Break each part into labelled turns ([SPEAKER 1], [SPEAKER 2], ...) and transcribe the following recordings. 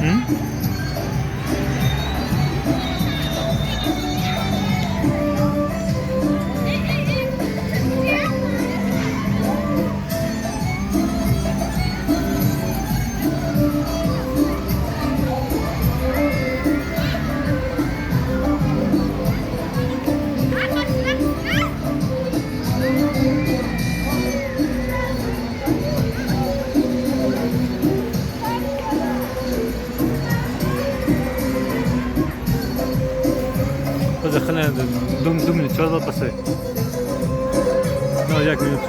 [SPEAKER 1] М? Хана 2 минут чода пасе. Ну, 1 минут.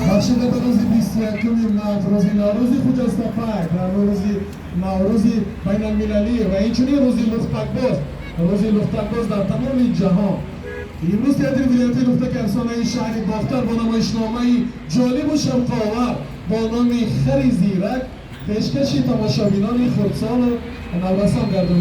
[SPEAKER 2] Бахшида ба рӯзи 21-уми март, рӯзи Наврӯзи хуҷастапак ва рӯзи Наврӯзи байналмилалӣ ва инчунин рӯзи лухтакбоз, рӯзи лухтакбоз дар тамоми ҷаҳон, имрӯз театри вилоятии Лухтаки афсонаи шаҳри Бохтар бо намоишномаи ҷолибу шавқовар бо номи «Хари зирак» пешкаши тамошобинони хурдсолу наврасон гардонид.